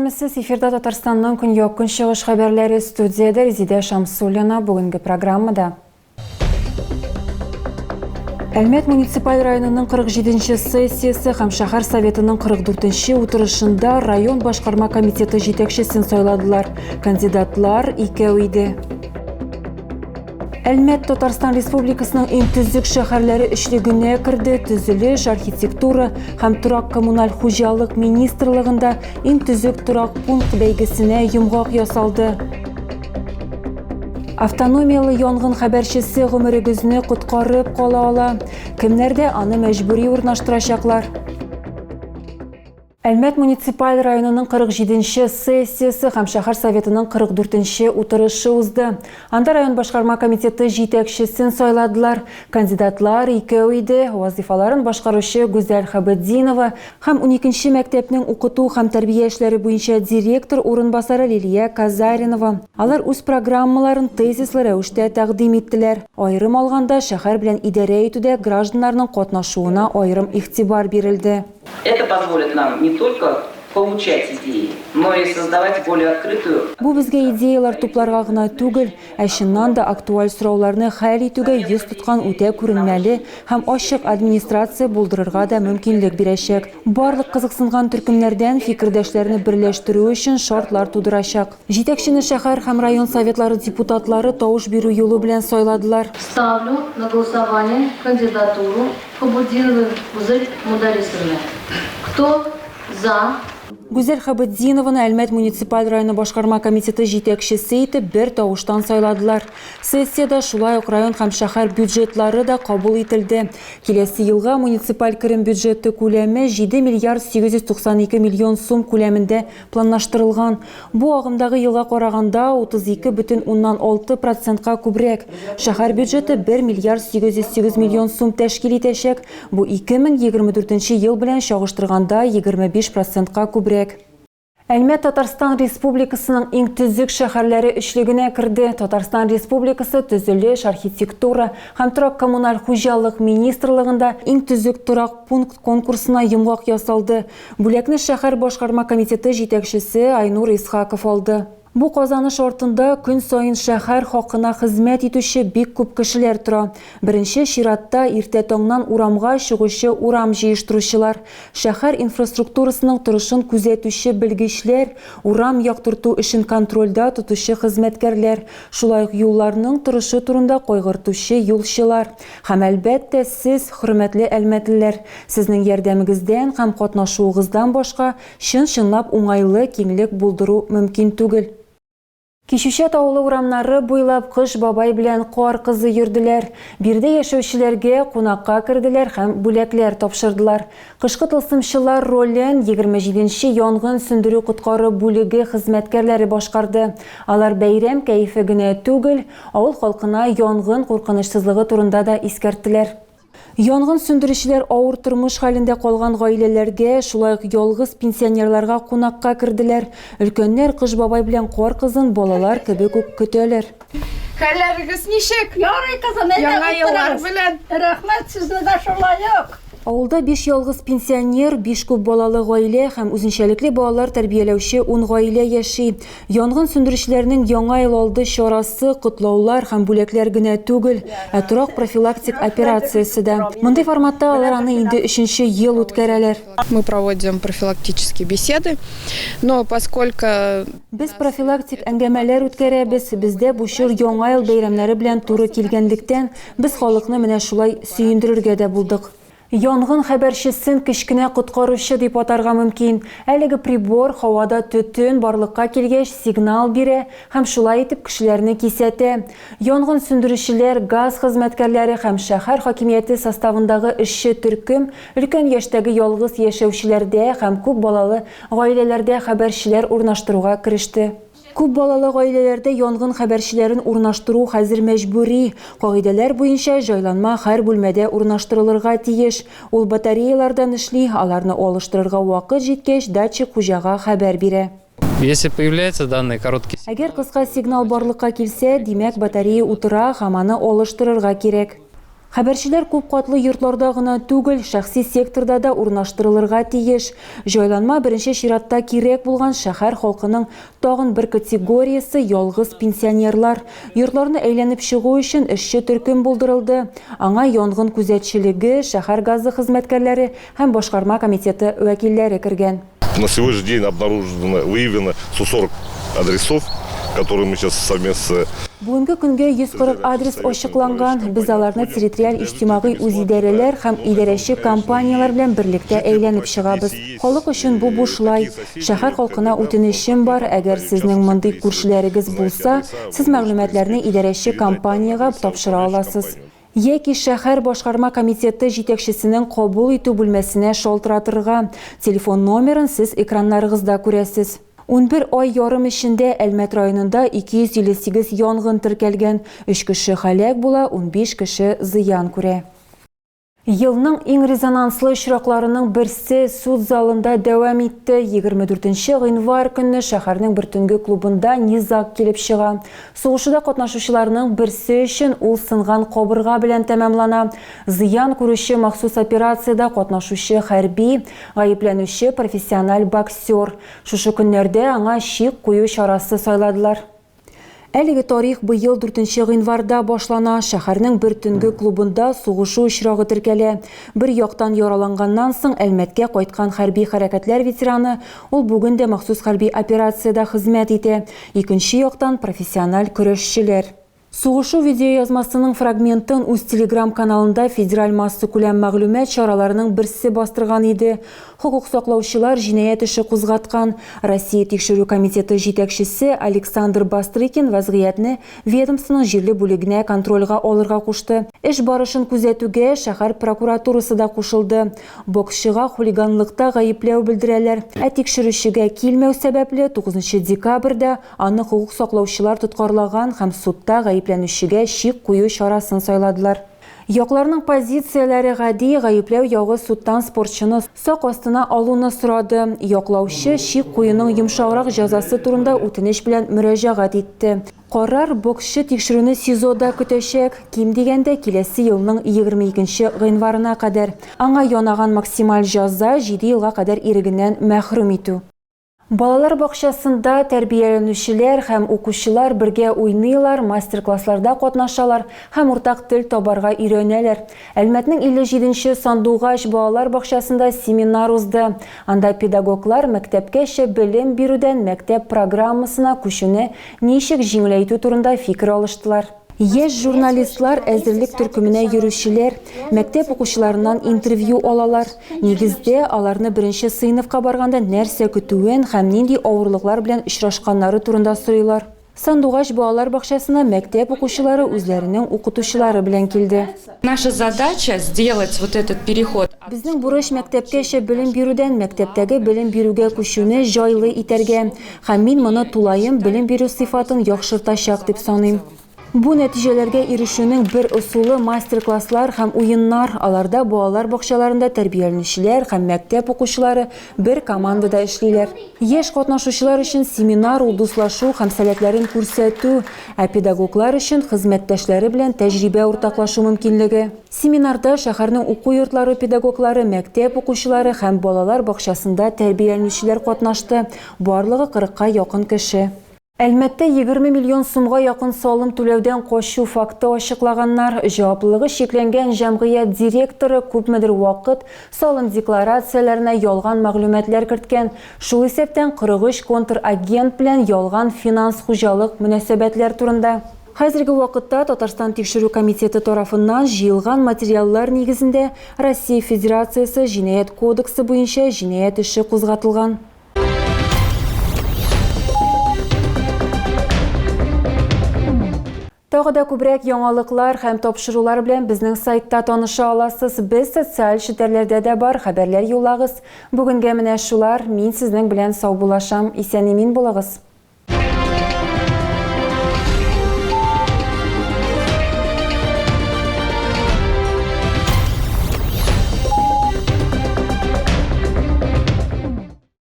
Исәнмесез, эфирда Татарстанның көньяк-көнчыгыш хәбәрләре студиядә Резидә Шамсуллина бүгенге программада. Әлмәт муниципаль районының 47 нче сессиясе һәм шәһәр советының 44 нче утырышында район башкарма комитеты җитәкчесен сайладылар. Кандидатлар икәү иде. Әлмәт Татарстан Республикасының иң төзек шәһәрләре өчлегенә керде. Төзелеш, архитектура һәм торак-коммуналь хуҗалык министрлыгында иң төзек торак пункт бәйгесенә йомгак ясалды. Автономияле янгын хәбәрчесе гомерегезне коткарып кала ала. Кемнәрдә аны мәҗбүри урнаштырачаклар? Әлмәт муниципаль районының 47 нче сессиясе һәм шәһәр Советының 44 нче утырышы узды. Анда район башкарма комитеты җитәкчесен сайладылар. Кандидатлар икәү иде, вазыйфаларын башкаручы Гүзәл Хабетдинова һәм уникенче мәктәпнең укыту һәм тәрбия эшләре буенча директор урынбасары Лилия Казаринова. Алар үз программаларын тезислы рәвештә тәкъдим иттеләр. Аерым алганда, шәһәр белән идарә итүдә гражданнарның катнашуына аерым игътибар бирелде. Это позволит нам не только получать идеи, но и создавать более открытую. Бу безгә идеяләр тупларга гына түгел, ә чыннан да актуаль сорауларны хәл итүгә йөз тоткан үтә күренмәле һәм ачык администрация булдырырга да мөмкинлек бирәчәк. Барлык кызыксынган төркемнәрдән фикердәшләрне берләштерү өчен шартлар тудырачак. Җитәкчене шәһәр һәм район Советлары депутатлары тавыш бирү юлы белән сайладылар. Ставлю на голосование кандидатуру Хабутдинова Гүзәл Мударисовна. Кто за? Гүзәл Хабетдинованы Әлмәт муниципаль районы башкарма комитеты җитәкчесе итеп бер тавыштан сайладылар. Сессиядә шулай ук район һәм шәһәр бюджетлары да кабул ителде. Киләсе елга муниципаль керем бюджеты күләме 7 миллиард 892 миллион сум күләмендә Планлаштырылган. Бу агымдагы елга караганда 32,6 процентка күбрәк. Шәһәр бюджеты 1 миллиард 808 миллион сум тәшкил итәчәк, бу 2024 ел белән чагыштырганда 25 процентка күбрәк. Әлмәт Татарстан Республикасының иң төзек шәһәрләре өчлегенә керде. Татарстан Республикасы Төзелеш, архитектура һәм торак-коммуналь хуҗалык министрлыгында иң төзек торак пункт конкурсына йомгак ясалды. Бүләкне шәһәр башкарма комитеты җитәкчесе Айнур Исхаков алды. Бу казаныш артында көн саен шәһәр хакына хезмәт итүче бик күп кешеләр тора. Беренче чиратта, иртә таңнан урамга чыгучы урам җыештыручылар, шәһәр инфраструктурасының торышын күзәтүче белгечләр, урам яктырту эшен контрольдә тотучы хезмәткәрләр, шулай ук юлларның торышы турында кайгыртучы юлчылар. Һәм, әлбәттә, сез, хөрмәтле әлмәтлеләр! Сезнең ярдәмегездән һәм катнашуыгыздан башка чын-чынлап уңайлы киңлек булдыру мөмкин түгел. Кичүчат авылы урамнары буйлап Кыш бабай белән Кар кызы йөрделәр. Биредә яшәүчеләргә кунакка керделәр һәм бүләкләр тапшырдылар. Кышкы тылсымчылар ролен 27 нче янгын сүндерү-коткару бүлеге хезмәткәрләре башкарды. Алар бәйрәм кәефе генә түгел, авыл халкына янгын куркынычсызлыгы турында да искәрттеләр. Янгын сүндерүчеләр авыр тормыш хәлендә калган гаиләләргә, шулай ук ялгыз пенсионерларга кунакка керделәр. Өлкәннәр Кыш бабай белән Кар кызын балалар кебек үк көтәләр. Хәлләрегез ничек? Ярый, кызым, әйдә Яңа еллар утырыгыз. белән. Рәхмәт, сезне дә шулай ук. Авылда биш ялгыз пенсионер, биш күп балалы гаилә һәм үзенчәлекле балалар тәрбияләүче ун гаилә яши. Янгын сүндерүчеләрнең Яңа ел алды чарасы, котлаулар һәм бүләкләр генә түгел, ә торак профилактик операциясе дә. Мондый форматта алар аны инде өченче ел үткәрәләр. Мы проводим профилактические беседы, но поскольку. Без профилактик әңгәмәләр үткәрәбез, бездә бу чор Яңа ел бәйрәмнәре белән туры килгәнлектән, без халыкны менә шулай сөендерергә дә булдык. Янгын хәбәрчесен кечкенә коткаручы дип атарга мөмкин. Әлеге прибор һавада төтен барлыкка килгәч сигнал бирә һәм шулай итеп кешеләрне кисәтә. Янгын сүндерүчеләр, газ хезмәткәрләре һәм шәһәр хакимияте составындагы эшче төркем өлкән яшьтәге ялгыз яшәүчеләрдә һәм күп балалы гаиләләрдә хәбәрчеләр урнаштыруга кереште. Күп балалы гаиләләрдә янгын хәбәрчеләрен урнаштыру хәзер мәҗбүри. Кагыйдәләр буенча, җайланма һәр бүлмәдә урнаштырылырга тиеш. Ул батареялардан эшли, аларны алыштырырга вакыт җиткәч, датчик хуҗага хәбәр бирә. Если появляется данный короткий сигнал. Әгәр кыска сигнал барлыкка килсә, димәк, батарея утыра һәм аны алыштырырга кирәк. Хәбәрчеләр күп катлы йортларда гына түгел, шәхси секторда да урнаштырылырга тиеш. Җайланма беренче чиратта кирәк булган шәһәр халкының тагын бер категориясе, ялгыз пенсионерлар. Йортларны әйләнеп чыгу өчен эшче төркем булдырылды. Аңа янгын күзәтчелеге, шәһәр газы хезмәткәрләре һәм башкарма комитеты вәкилләре кергән. На сегодняшний день обнаружено, выявлено 140 адресов, которые мы сейчас совместно Бүгенге көнгә 140 адрес ачыкланган. Без аларны территориаль иҗтимагый үзидарәләр һәм идарәче компанияләр белән берлектә әйләнеп чыгабыз. Халык өчен бу бушлай. Шәһәр халкына үтенечем бар, әгәр сезнең мондый күршеләрегез булса, сез мәгълүматларны идарәче компаниягә тапшыра аласыз. Яки шәһәр башкарма комитеты җитәкчесенең кабул итү бүлмәсенә шалтыратырга. Телефон номерын сез экраннарыгызда күрәсез. 11 ай ярым эчендә Әлмәт районында 258 янгын теркәлгән, өч кеше һәлак була, 15 кеше зыян күрә. Елның иң резонанслы очракларының берсе суд залында дәвам итте. 24 гыйнвар көнне шәһәрнең бер төнге клубында низаг килеп чыга. Сугышуда катнашучыларның берсе өчен ул сынган кабырга белән тәмамлана. Зыян күрүче махсус операциядә катнашучы хәрби, гаепләнүче профессиональ боксер. Шушы көннәрдә аңа чик кую чарасы сайладылар. Әлеге тарих быел 4 гыйнварда башлана. Шәһәрнең бер төнге клубында сугышу очрагы теркәлә. Бер яктан яраланганнан соң Әлмәткә кайткан хәрби хәрәкәтләр ветераны, ул бүген дә махсус хәрби операциядә хезмәт итә. Икенче яктан, профессиональ көрәшчеләр. Сугышу видеоязмасының фрагментын үз телеграм-каналында федераль массакүләм мәгълүмат чараларының берсе бастырган иде. Хокук саклаучылар җинаять эше кузгаткан. Россия Тикшерү комитеты җитәкчесе Александр Бастрыкин вәзгыятьне ведомствоның җирле бүлегенә контрольгә алырга кушты. Эш барышын күзәтүгә шәһәр прокуратурасы да кушылды. Боксчыга хулиганлыкта гаепләү белдерәләр. Ә тикшерүчегә килмәү сәбәпле, 9 декабрьдә аны хокук саклаучылар тоткарлаган һәм судта гаепләнүчегә чик кую чарасын сайладылар. Якларның позицияләре гади, гаепләү ягы судтан спортчыны сак астына алуны сорады. Яклаучы чик куюның йомшаграк җәзасы турында үтенеч белән мөрәҗәгать итте. Карар боксчы тикшерүне СИЗОда көтәчәк, ким дигәндә киләсе елның 22 нче гыйнварына кадәр. Аңа янаган максималь җәза, җиде елга кадәр ирегеннән мәхрүм итү. Балалар бакчасында тәрбияләнүчеләр һәм укучылар бергә уйныйлар, мастер-классларда катнашалар һәм уртак тел табарга өйрәнәләр. Әлмәтнең 57 нче Сандугач балалар бакчасында семинар узды. Анда педагоглар мәктәпкәчә белем бирүдән мәктәп программасына күчүне ничек җиңеләйтү турында фикер алыштылар. Яшь журналистлар әзерлек төркеменә йөрүчеләр, мәктәп укучыларыннан интервью алалар. Нигездә, аларны беренче сыйныфка барганда нәрсә көтүен һәм нинди авырлыклар белән очрашканнары турында сорыйлар. Сандугач балалар бакчасына мәктәп укучылары үзләренең укытучылары белән килде. Наша задача сделать вот этот переход. Безнең бурыч мәктәпкәчә белем бирүдән мәктәптәге белем бирүгә күчүне җайлы итәргә. Һәм мин моны тулаем белем бирү сыйфатын яхшыртачак дип саныйм. Бу нәтиҗәләргә ирешүнең бер ысулы, мастер-класслар һәм уеннар, аларда балалар бакчаларында тәрбияләнүчеләр һәм мәктәп укучылары бер командада эшлиләр. Яшь катнашучылар өчен семинар ул дуслашу һәм сәләтләрен күрсәтү, ә педагоглар өчен хезмәттәшләре белән тәҗрибә уртаклашу мөмкинлеге. Семинарда шәһәрнең уку йортлары педагоглары, мәктәп укучылары һәм балалар бакчасында тәрбияләнүчеләр катнашты, барлыгы кырыкка якын кеше. Әлмәттә 20 миллион сумга якын салым түләүдән качу факты ачыклаганнар. Җаваплылыгы чикләнгән җәмгыять директоры күпмедер вакыт салым декларацияләренә ялган мәгълүматлар керткән, шул исәптән 43 контрагент белән ялган финанс-хуҗалык мөнәсәбәтләр турында. Хәзерге вакытта Татарстан Тикшерү комитеты тарафыннан җыелган материаллар нигезендә Россия Федерациясе Җинаять кодексы буенча җинаять эше кузгатылган. Тагы да күбрәк яңалыклар һәм тапшырулар белән безнең сайтта таныша аласыз. Без социаль челтәрләрдә дә бар, хәбәрләр юллагыз. Бүгенгә менә шулар. Мин сезнең белән саубуллашам. Исән-имин булыгыз.